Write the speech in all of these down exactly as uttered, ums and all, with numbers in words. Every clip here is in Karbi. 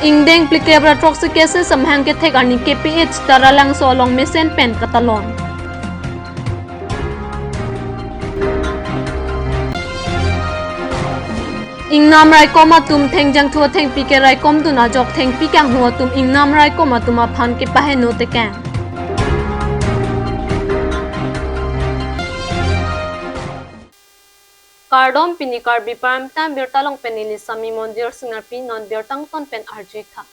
Ingdeng phlikep ra throksi KCS amahang kethek arni KPH Taralangso along mesen pen katalon. Ingnam raikom atum thengjangthu athengpi keraikomdun ajok thengpi kanghu atum ingnam raikom atum aphan kepaheno tekang. Kardom, pini Karbi Prime Time birta along pen neli Sami Monjir Singarpi. Non birta angton pen arjuitha.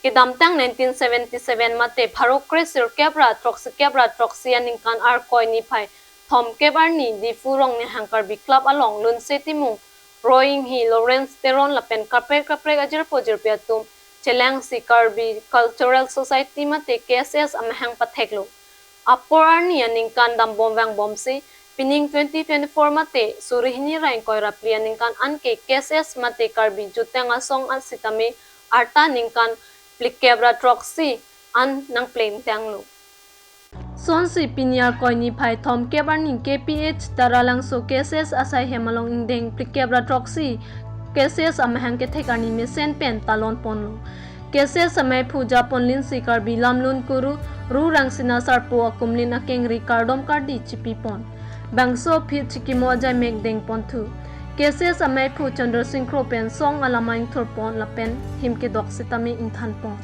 Kedamtang nineteen seventy-seven mate pharo kre sirkep ra throksikep ra throksi aningkan Arkoi niphai thomkep arni Diphu Rongnihang Karbi Club along Lunse Timung, Roy Inghi, Lawrence Teron lapen kaprek kaprek ajirpo jirpi atum chelangsi Karbi Cultural Society mate KCS amahang patheklo. Apor arni aningkan dambom vangbomsi, pining twenty twenty-four mate suri hini ra ingkoi ra phli aningkan anke KCS mate Karbi Jutang Asong asitame arta ningkan phlikep ra throksi an nangplengtanglo. Sonsi pini Arkoi niphai thomkep arni KPH Taralangso KCS asai hem along ingdeng phlikep ra throksi KCS amahang kethek arni mesen pen talon ponlo. KCS amaiphu japonlinsi Karbi Lamlun Kuru Ru Rangsina Sarpo akumlin akengri kardom kardi chipipon. Bangso aphi chikimo ajaimek dengponthu. KCS amaiphu Chandra Sing Kro pen song alama ingthurpon lapen hem kedok sitame ingthanpon.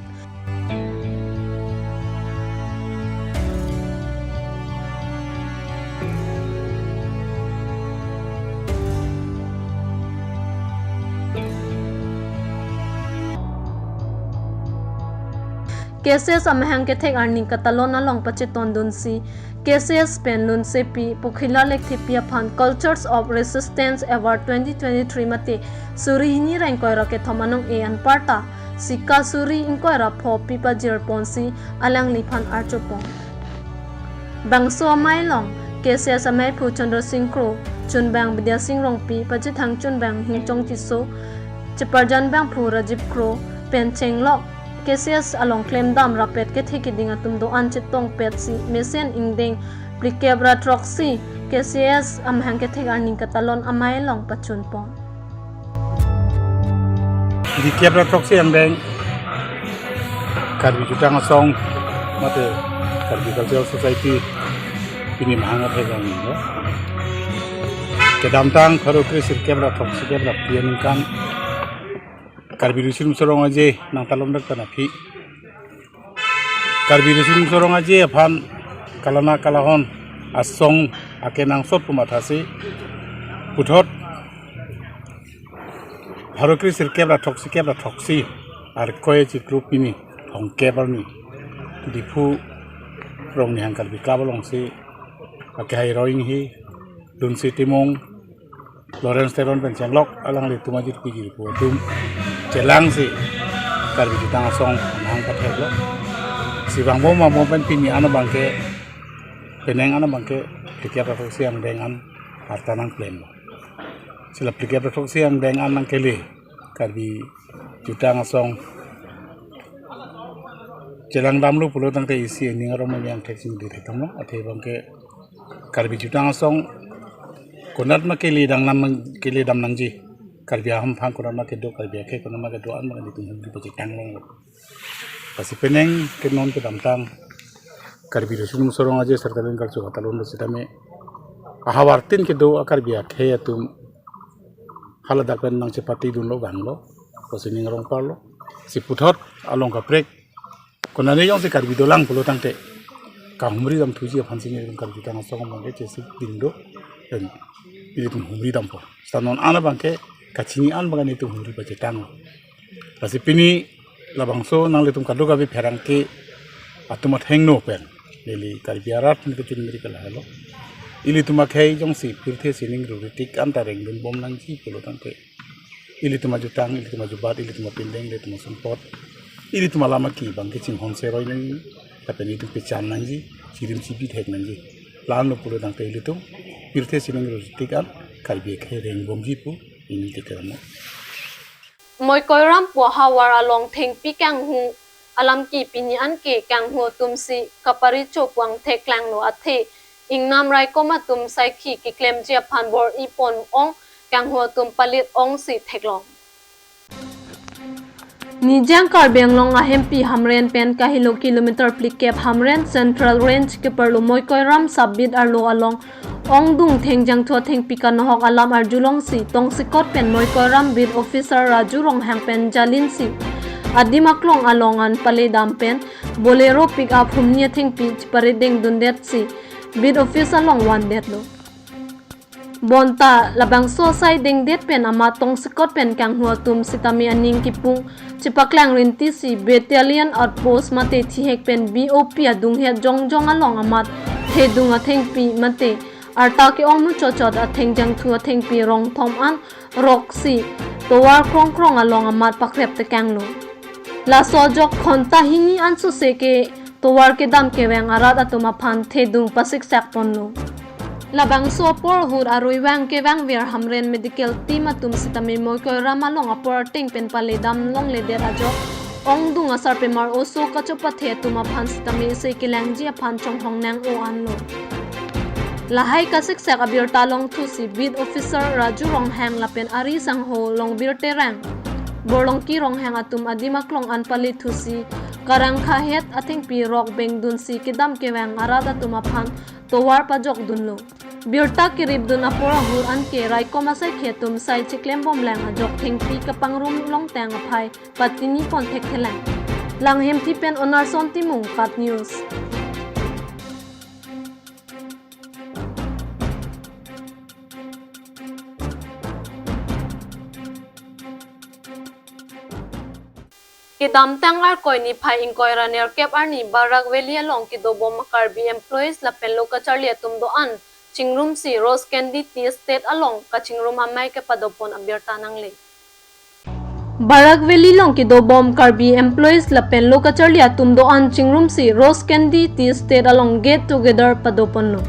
KCS amahang kethek arni katalon along pachetondunsi KCS pen Lunsepi Pokhila Lekthepi aphan Cultures of Resistance Award twenty twenty-three mate suri hini ra ingkoi ra kethom anong-e anparta sika suri ingkoi ra pho pipajirponsi alangliphan archopon. Bangso amei along KCS amaiphu Chandra Sing Kro, chunbang Bidya Sing Rongpi, pachethang chunbang Hingchong Tisso, cheparjan bangphu Rajiv Kro pen chenglok KCS along klemdam rapet kethe keding atum do-an chetongpetsi mesen ingdeng phlikep ra throksi KCS amahang kethek arni katalon amei along pachunpon. Phlikep ra throksi angdeng Karbi Jutang Asong mate Karbi Cultural Society pini mahang athek arni lo. Kedamtang pharo kre sirkep ra throksi kep ra phli aningkan Karbi Riso Nimso Rong Aje nangtalon dak pen aphi Karbi Riso Nimso Rong Aje aphan kalana kalahon asong akenangsot pu mathasi puthot pharo kre sirkep ra throksi kep ra throksi Arkoi achiklo pini thomkep arni Diphu Rongnihang Karbi Club alongsi akehai Roy Inghi, Lunse Timung, Lawrence Teron pen chenglok alanglitum ajirpi jirpo atum chelangsi Karbi Jutang Asong amahang patheklo. Si vangbom vangbom pen pini an abangke penang an abangke phlikep ra throksi angdeng an arta nangplemlo. Si la phlikep ra throksi angdeng an nangkele Karbi Jutang Asong chelangdamlo pulo tangte isi ening arom yang thek sing di thek tanglo. Athe abangke Karbi Jutang Asong konat ma keledam nang, keledam nangji. Karbi ahamphang konat ma kedo, Karbi akhei konat ma kedo an ma nelitum humri pachetang longlo. Lasi penang ke non kedamtang Karbi Riso Nimso Rong Aje Circle Karcho katalonlo sitame ahavar tin kedo a Karbi akhei atum haladak pen nangchepatidunlo vanglo, lasi ning arong parlo. Si puthot along kaprek konane jongsi Karbi dolang pulo tangte kahumri damthuji aphansi nelitum Karbi Jutang Asong amang ke chesik dingdo pen nelitum humri dampo. Seta non an abangke kachini an abangke nelitum humri pachetang. Lasi pini labangso nanglitum kadokave pherangke atum athengno pen neli Karbi arat pen kechun miri ke lahelo. Ilitum akhei jongsi pirthe sining ruritik anta rengdunbom nangji pulo tangte ilitum ajutang, ilitum ajubat, ilitum apindeng, ilitum asumpot, ilitum alam aki abangke chinghon seroi nangji, lapen ilitum pechan nangji, chirim chibi thek nangji. La-anlo pulo tangte ilitum pirthe sining ruritik an Karbi akhei rengbomji pu neli tikeramo. Moikoirampo ahavar along thengpi kanghu alam ke pini anke kanghu atumsi kaparicho pu angthek klanglo, athe ingnam raikom atum saikhi keklemji aphan bor-ipon ong, kanghu atum palit ongsi theklong. Nijang Karbi Anglong ahempi Hamren pen kahelo kilometer phlikep Hamren Central Range keparlo Moikoiram sub-beat arlo along ongdung thengjangthu athengpi kanohok alam arjulongsi tongsekot pen Moikoiram beat officer Raju Ronghang pen jalinsi adim aklong along an paledam pen Bolero pickup humni athengpi chiparedeng dundetsi beat office along vandetlo. Bonta labangso asai dengdet pen amat tongsekot pen kanghu atum sitame aning kipung chepaklang rintisi battalion outpost mate thihek pen B O P adunghet jongjong along amat thedung athengpi mate arta ke-ong muchotchot athengjangthu athengpi rongthom an roksi tovar krongkrong along amat pakrep tekanglo. Laso ajok khonta hini ansose ke tovar kedam kevang arat atum aphan thedung pasiksak ponlo. Labangso apor ahut arui vang kevangver Hamren medical team atum sitame Moikoiram along apor ateng pen paledam longledet ajok ongdung asarpimar oso kachopathe atum aphan sitame isi kelangji aphan chonghong nang-o anlo. Lahai kasiksak abirta longthusi beat officer Raju Ronghang lapen ari sangho Longbir Terang, Borlongki Ronghang atum adim aklong an palethusi karangkhahet athengpi rok bengdunsi kedam kevang arat atum aphan tovar pajokdunlo. Birta keripdun apor ahut anke raikom asaikhi atum sai chiklembomlang ajok thengpi kapangrum longtang aphai patini pon thekthelang. Langhemthi pen Onarson Timung, KAT News. Kedamtang Arkoi niphai ingkoi ra nerkep arni Barak Valley along kedobom Karbi employees lapen lo kacharli atum do-an chingrumsi Rose Candy Tea Estate along kachingrum amei kepadopon abirta nangle. Barak Valley along kedobom Karbi employees lapen lo kacharli atum do-an chingrumsi Rose Candy Tea Estate along get together padoponlo.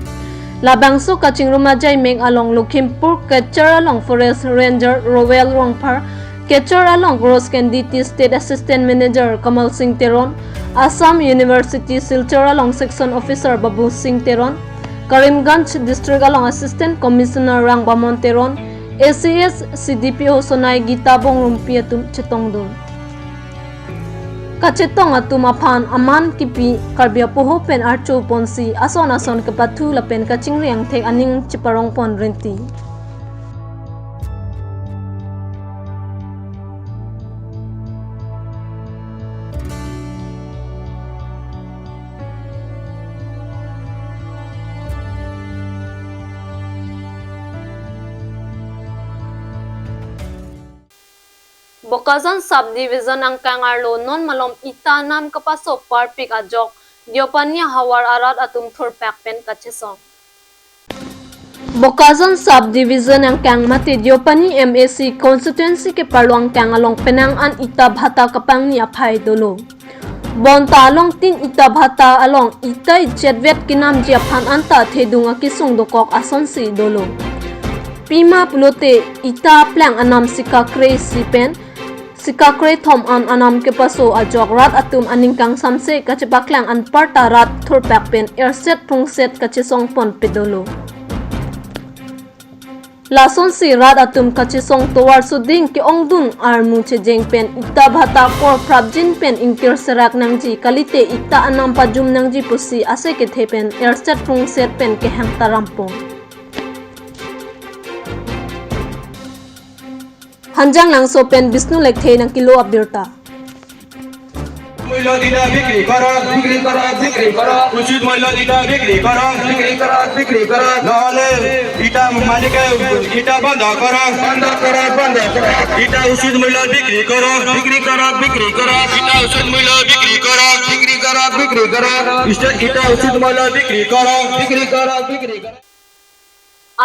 Labangso kachingrum ajaimek along Lakhimpur Cachar along Forest Ranger Rowel Rongphar, Cachar along Rose Candy Tea Estate Assistant Manager Kamal Singh Teron, Assam University Silchar along Section Officer Babu Singh Teron, Karimganj District along Assistant Commissioner Rangbamon Teron, A C S C D P O Sonai Gita Bongrumpi atum chetongdun. Kachetong atum aphan aman kipi Karbi apoho pen archo ponsi ason ason kepathu lapen kachingri angthek aning cheparong pon rinti. Bokajan Subdivision angkang arlo non malom ita anam kapaso parpik ajok Deopani ahavar arat atum thurpak pen kachesong. Bokajan Subdivision angkang mate Deopani M A C constituency keparlo angkang along penang an ita bhata kapangni aphai dolo. Bonta along tin ita bhata along ita ichetvet kenamji aphan anta thedung akesung dokok asonsi dolo. Pima pulote ita aplang anam sika kre-isi pen sika krethom an anam kepaso ajok rat atum aning kangsamse kachepaklang anparta rat thurpak pen erset prungset kachesong ponpe dolo. Lasonsi rat atum kachesong tovar suding ke-ongdung armu chejeng pen ita bhata kor prapjin pen ingkir serak nangji kalite ita anam pajum nangji pusi ase kethe pen erset prungset pen kehang tarampong. Hanjanglangso pen Bishnu Lekthe nangkelo abirta. মূল্য দিলে বিক্রি করো, বিক্রি করো, বিক্রি করো। উচিত মূল্য দিলে বিক্রি করো, বিক্রি করো, বিক্রি করো। নাহলে ইটা মালিকে ইটা বন্ধ করো, বন্ধ করো, বন্ধ করো। ইটা উচিত মূল্য বিক্রি করো, বিক্রি করো, বিক্রি করো। ইটা উচিত মূল্য বিক্রি করো, বিক্রি করো, বিক্রি করো। ইটা, ইটা উচিত মূল্য বিক্রি করো, বিক্রি করো, বিক্রি করো।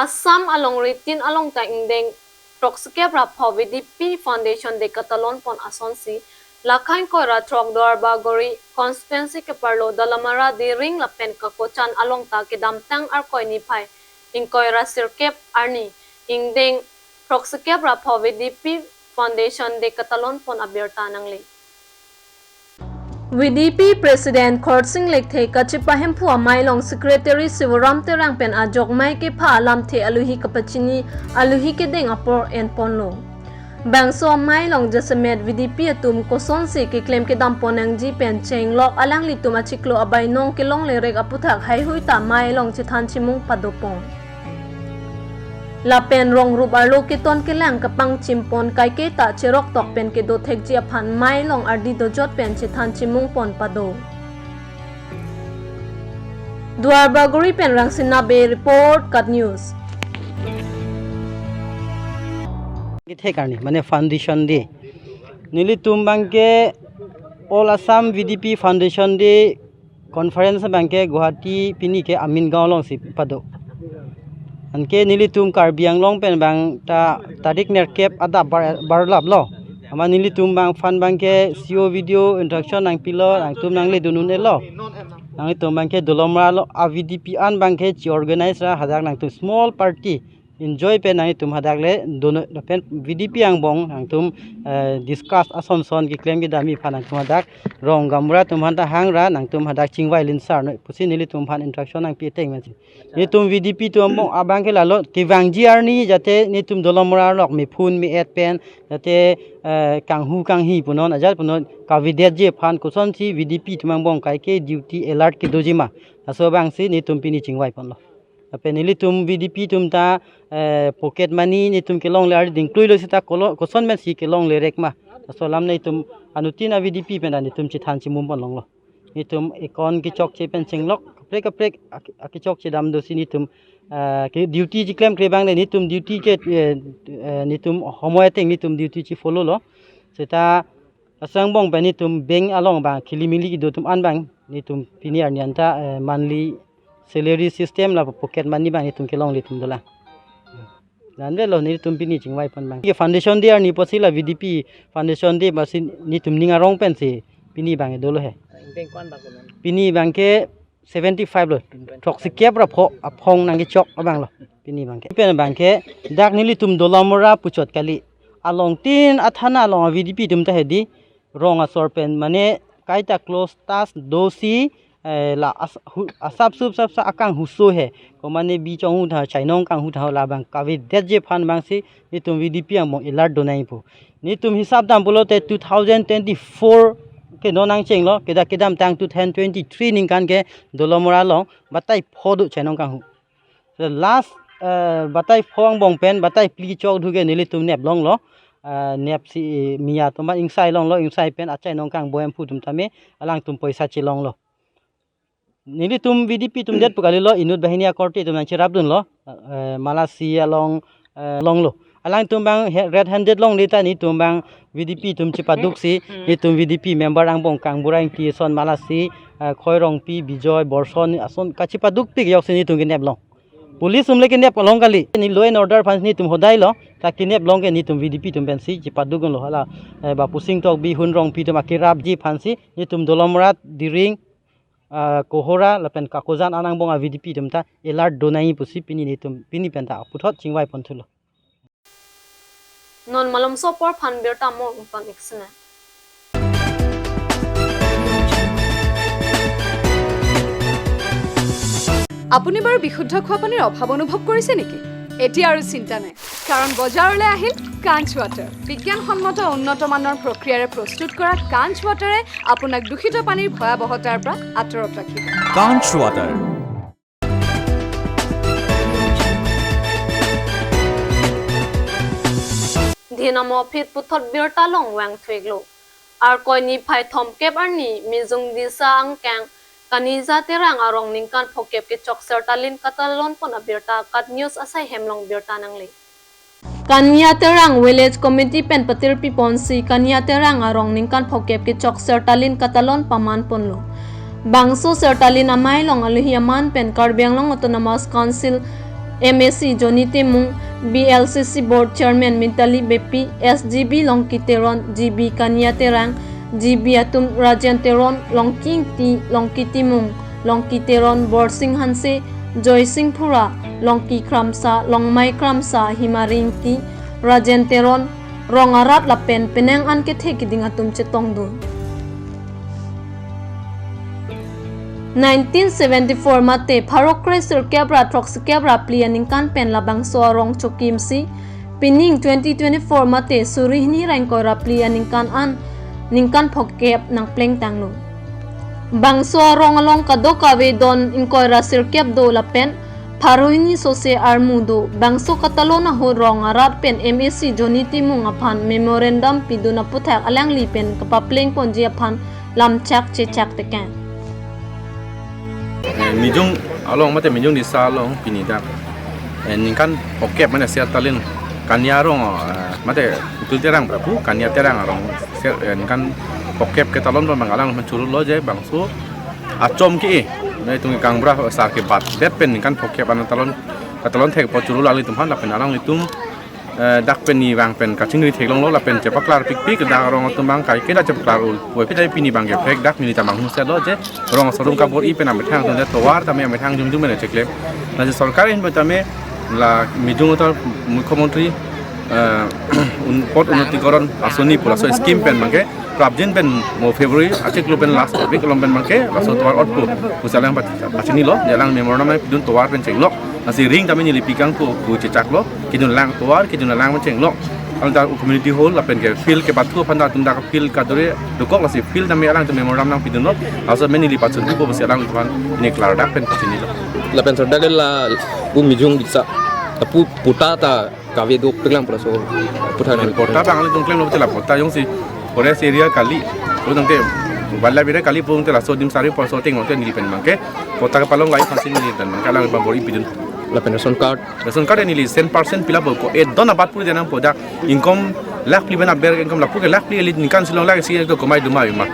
Assam alongri tin along ta ingdeng throksi kep ra pho V D P Foundation Day katalon pon asonsi, lakhai ingkoi ra throk Duarbagori constituency keparlo Dalamara, Diring lapen Kakochan along ta kedamtang Arkoi niphai ingkoi ra sirkep arni ingdeng throksi kep ra pho V D P Foundation Day katalon pon abirta nangle. V D P President Khorsing Lekthe kachepahemphu amei along Secretary Sivoram Terang pen ajok mei kepha alamthe aluhi kapachini aluhi kedeng apor enponlo. Bangso amei along jasemet V D P atum kosonsi keklem kedam pon nangji pen chenglok alanglitum achiklo abainong kelongle rek aputhak haihui ta amei along chethan chimung padopon. Lapen rong rup arlo keton kelang kapangchim pon kaike ta cherok tok pen kedo thekji aphan amei along ardi dojot pen chethan chimung pon pado. Duarbagori pen Rangsina Bey report, KAT News. Kethek arni, mane foundation day. Nelitum abangke All Assam V D P Foundation Day conference abangke Guwahati pini ke Amin Gaon alongsi pado. Anke nelitum Karbi Anglong pen abang ta tarik nerkep adap bar, barlaplo. Amat nelitum abangphan abangke C O video introduction nangpilo, nangtum nangle dun un-elo. Nanglitum abangke Dolamara along a V D P an abangke che-organize ra hadak nangtum small party enjoy pen nanglitum hadak le dun, lapen V D P angbong nangtum, eh, discuss ason son keklem kedamji aphan nangtum hadak rong gaonbura atum aphan ta hang ra nangtum hadak chingvai linsar noi pusi nelitum aphan introduction nangpi ateng masi. Nelitum V D P atum angbong abangke lalo kevangji arni jate nelitum Dolamara along mephun me-et pen jate, eh, kanghu kanghi punon ajat punon kavedetji aphan kosonsi V D P atum angbong kaike duty alert kedoji ma. Laso abangsi nelitum pini chingvai ponlo. Lapen nelitum V D P atum ta, eh, pocket money nelitum kelongle ari dingkluilo seta kolo, koson pensi kelongle rek ma. Laso alam nelitum anuttin a V D P pen ta nelitum chethan chimum pon longlo. Nelitum account kechokche pen chenglok kaprek kaprek ak-, akechokche dam dosi nelitum, eh, ke duty cheklemkle abang le nelitum duty ke, eh, eh, nelitum homoi ateng nelitum duty che-follow lo. Seta asang angbong pen nelitum bank along abang kilimili kedo atum an abang nelitum pini arni anta, eh, monthly salary system lapen pocket money abang nelitum kelongle atum dolang. Lamdetlo nelitum pini chingvai pon abang. Ke foundation day arni pusi la V D P foundation day pusi nelitum ning arong pensi pini abang dolo he. Pini abangke seventy five lo. Throksikep ra pho aphong nangkechok abanglo. Pini abangke. Pen abangke dak nelitum Dolamara puchot kali. Alongtin athana along a V D P atum ta hedi. Rong asor pen mane kaita close tas dosi, eh, la as-, hu-, asap sup sap sa akanghu so he. Ko mane bi chonghu tha, chainong kanghu tha labang kavedetji aphan abangsi nelitum V D P angbong alert donai pu. Nelitum hisap dam pulote two thousand twenty-four ke non nangchenglo, kedak kedamtang two thousand twenty-three ningkan ke Dolamara along batai pho do chainong kanghu. The last, eh, batai pho angbong pen batai phli chok dhu ke nelitum nep longlo. Eh, nepsi miya atum ingsai longlo, ingsai pen achainong kangboi amphu atum tame alangtum poisa chelonglo. Nelitum V D P atum det pu kalilo, inut banghini akorte atum nangcherapdunlo. Eh, Malasi along, eh, longlo. Alangtum abang he-, red handed longle ta nelitum abang V D P atum chepaduksi, nelitum V D P member angbong Kangbura Ingti ason Malasi, eh, Khoi Rongpi, Bijoy, Borson ason kachepadukpik ajoksi nelitum kenep long. Police atum le kenep long kali. Neli law and order aphan nelitum hodai lo. Ta kenep long ke nelitum V D P atum pensi chepaduk lo hala, eh, Bapusing Tokbi, Hun Rongpi atum akerapji aphansi nelitum Dolamara, Diring, ah, Kohora lapen Kakojan an angbong a V D P atum ta alert donai pusi pini nelitum pini pen ta puthot chingvai pon thulo. Non malomso apor aphan birta mo ington iksine. আপুনি বাৰু বিশুদ্ধ খোৱা পানীৰ অভাৱ অনুভৱ কৰিছে নেকি? এতিয়া আৰু চিন্তা নাই, কাৰণ বজাৰলৈ আহিল কাঞ্চ ৱাটাৰ। বিজ্ঞানসন্মত উন্নত মানৰ প্ৰক্ৰিয়াৰে প্ৰস্তুত কৰা কাঞ্চ ৱাটাৰে আপোনাক দূষিত পানীৰ ভয়াৱহতাৰ পৰা আঁতৰত ৰাখিব। Kanch Water. Dhinamo phit puthot birta along vangthuiklo. Arkoi niphai thomkep arni Mijung Disa angkang Kania Terang arong ningkan phokep kechok Sertalin katalon pon abirta KAT News asai hem along birta nangle. Kania Terang Village Committee pen patirpi ponsi Kania Terang arong ningkan phokep kechok Sertalin katalon paman ponlo. Bangso Sertalin amei along alohi aman pen Karbi Anglong Autonomous Council M A C Johnny Timung, B L C C Board Chairman Mitali Beypi, S G B Longki Teron, G B Kania Terang, G B atum Rajen Teron, Longki Ingti, Longki Timung, Longki Teron, Borsing Hanse, Joysing Phura, Longki Kramsa, Longmai Kramsa, Himari Ingti, Rajen Teron, rong arat lapen penang an kethe keding atum chetongdun. Nineteen seventy-four mate pharo kre sirkep ra throksi kep ra phli aningkan pen labangso arong chokimsi Pining twenty twenty-four mate suri hini ra ingkoi ra phli aningkan an ningkan phokep nangpleng tanglo. Bangso arong along kadokave don ingkoi ra sirkep do lapen pharo hini sose armu do. Bangso katalon ahut rong arat pen M A C Johnny Timung aphan memorandum pidun aputhak alangli pen kapapleng ponji aphan lamchak chechak tekang. Eh, Mijung along mate Mijung Disa along pini dak, eh, ningkan phokep mane Ser Talin Kania arong, eh, mate Ukil Terang pura pu Kania Terang arong Ser, eh, ningkan phokep ketalon abang alang churu lo je bangso achom ke, eh, na itum kangbura asar ke bat det pen ningkan phokep an talon, katalon thek po churu lo alanglitum aphan lapen alanglitum eh, dak pen ni vang pen kachingri theklonglo lapen chepaklar pikpik dak arong atum abang kaike dak chepaklar ul puvoiphit dak pini abang ke phek dak neli ta manghumse lo je rong asorum kabor-i pen amethang atum tovar tame amethang jumjum pen cheklem. Lasi sorkar ahin pen tame la Mijung atum mukhyamantri, eh, un, pot unnotikoron asoni pu laso scheme pen abang ke prapjin pen mo February achiklo pen last week along pen abang ke laso tovar otpo pusi alang pach-, pachinilo, alang memorandum pidun tovar pen chenglok. Lasi ring tame neli pikang pu pu chechaklo, kidun lang tovar, kidun lang pen chenglok. Alang ta community hall lapen ke field ke bathu aphan ta atum dak field kadure dokok, lasi field tame alangtum memorandum nangpidunlo. Laso amen neli pachunpipo pusi alangtum aphan neli klardak pen pachinilo. Lapen sir dak la u Mijung Disa, ta pu patta ta kave dokpik lang pu laso aputhak nang. Patta abang alanglitum klemlo te la patta jongsi forest area kali, pu tangte wildlife area kali pu tangte laso dim sari porso ting tangte neli pen abang ke patta kepalong lai aphansi neli pen abang ke alang abang bor-i pidun. Lapen ration card? Ration card neli cent percent pila po ko, eh, don abat puri denang po dak income lakh phli pen aber income lapu ke lakh phli eli ningkan si long lakh isi to komai duma ma.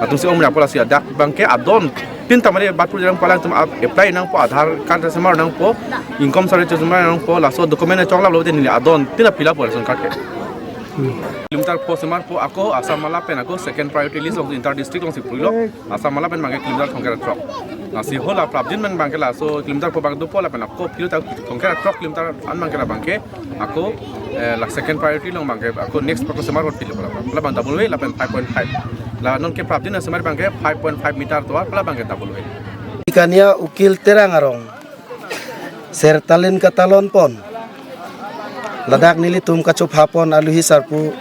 Atum si om ya po lasi dak abang ke adon tin tamari bat puri denang po alangtum ap-, apply nangpo, Aadhaar card semar nangpo, income certificate semar nangpo, laso document chokla lo te neli adon tin apila po ration card ke. Kilometer pho semarpo ako Assam Mala pen ako second priority list along inter district alongsi pulo. Assam Mala pen abang ke kilometer thomkep ra throk. Lasi hala prapjin pen abang ke laso kilometer pho abang dopo lapen ako phli ta thomkep ra throk kilometer an abang ke la abang ke ako, eh, la second priority along abang ke ako next pho semarpo phli la abang double way lapen five point five. La non ke prapjin semar abang ke five point five meter tovar la abang ke double way. Kania Ukil Terang arong Ser Talin katalon pon. Ladak nelitum kachopha pon aluhi sarpo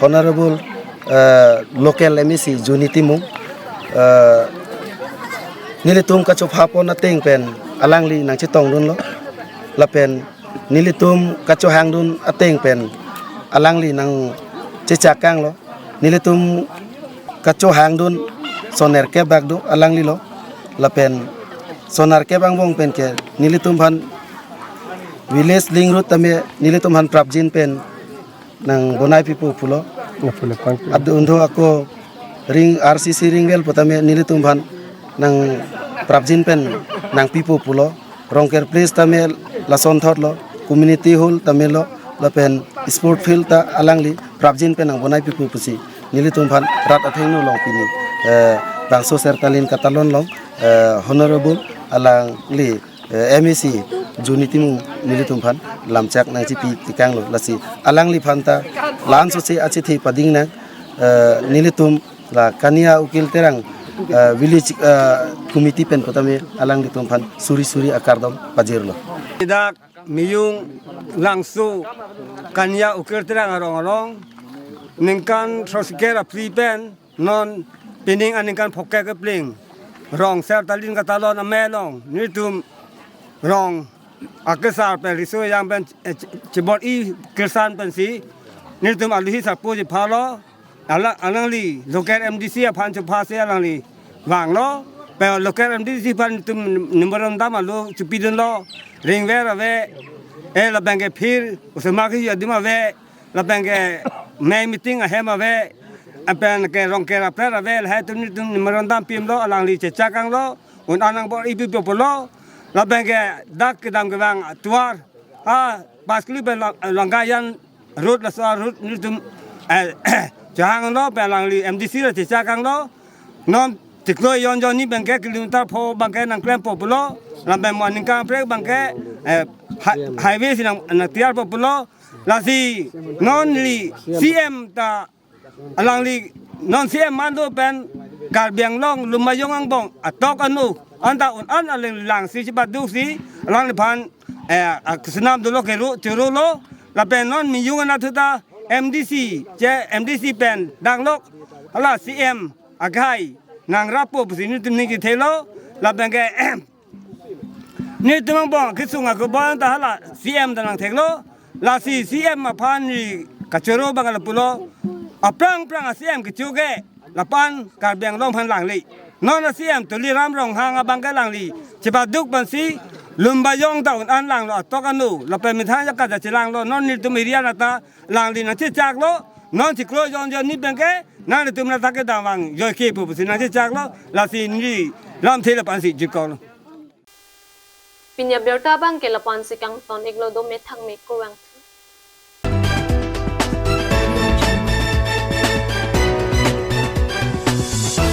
Honorable, eh, local M A C Johnny Timung, eh, nelitum kachopha pon ateng pen alangli nangchetongdunlo. Lapen nelitum kachohangdun ateng pen alangli nangchechakanglo. Nelitum kachohangdun sonerkep bak do alanglilo. Lapen sonerkep angbong pen ke nelitum aphan village link road tame nelitum aphan prapjin pen nangbonai pipo pulo. Adun do ako ring R C C ring well pu tame nelitum aphan nangprapjin pen nangpipo pulo. Rongker place tame lasonthotlo, community hall tame lo, lapen sport field ta alangli prapjin pen nangbonai pipo pusi nelitum aphan rat athengno along pini, eh, bangso Ser Talin katalon along, eh, Honorable alangli, eh, M A C Johnny Timung nelitum aphan lamchak nangchipi tekanglo. Lasi alangliphan ta la-an sose achithi pading nang, eh, nelitum la Kania Ukil Terang, eh, village, eh, committee pen pu tame alanglitum aphan suri suri akardom pajirlo. Dak Mijung Langso Kania Ukil Terang arong along ningkan throksi kep ra phli pen non pining aningkan phokep kepleng rong Ser Talin katalon amei along nelitum rong akesar pen riso ejang pen, eh, che-, chebor-i kirsan pensi nelitum aluhi sarpo chephalo. Ala-, alangli local M D C aphan chopha si alangli vanglo. Pen local M D C aphan itum memorandum alo chepidunlo. Ring well ave, eh, labang ke field osomar ke adim ave, labang ke mei meeting ahem ave, lapen ke rongker apret ave, lahai atum nelitum memorandum pimlo, alangli chechakanglo, un-an nangbor-i pipo pulo, labang ke dak kedam kevang atovar, ah, pas kali pen lang-, Langkayan road laso road nelitum, eh, chehanglo pen alangli M D C lo chechakanglo. Non chiklo ejon jonni abang ke kilometer pho abang ke nangklempo pulo. Lapen mo aningkan kaprek abang ke, eh, hi-, highway si nang, nangtiyarpo pulo. Lasi non neli C M ta alangli non C M man do pen Karbi Anglong Lumbajong angbong atok anu anta un-an alangli langsi chepaduk si alangliphan, eh, a-, kesenam dolo kero choro lo. Lapen non Miyung anatthu ta M D C, che M D C pen danglok, hala C M akhai nangrapo pusi nelitum ning kethelo. Lapen ke nelitum angbong kesung akebon ta hala C M ta nangtheklo. Lasi C M aphan neli kachoro abang lapulo. Aphrang phrang a C M kecho ke lapu-an Karbi Anglong aphan langli. Non a C M Tuliram Ronghang abang ke langli. Chepaduk pensi Lumbajong ta un-an langlo atok anu. Lapen methang jakat ta chelanglo. Non nelitum area nata langli nangchechaklo. Non chiklo jon jon ni pen ke nanglitum nata kedamvang joike pu pusi nangchechaklo. Lasi neli lamthe lapu-ansi jirkoklo. Pini abirta abang ke lapu-ansi kangton-iklo, dome thakme kurvang.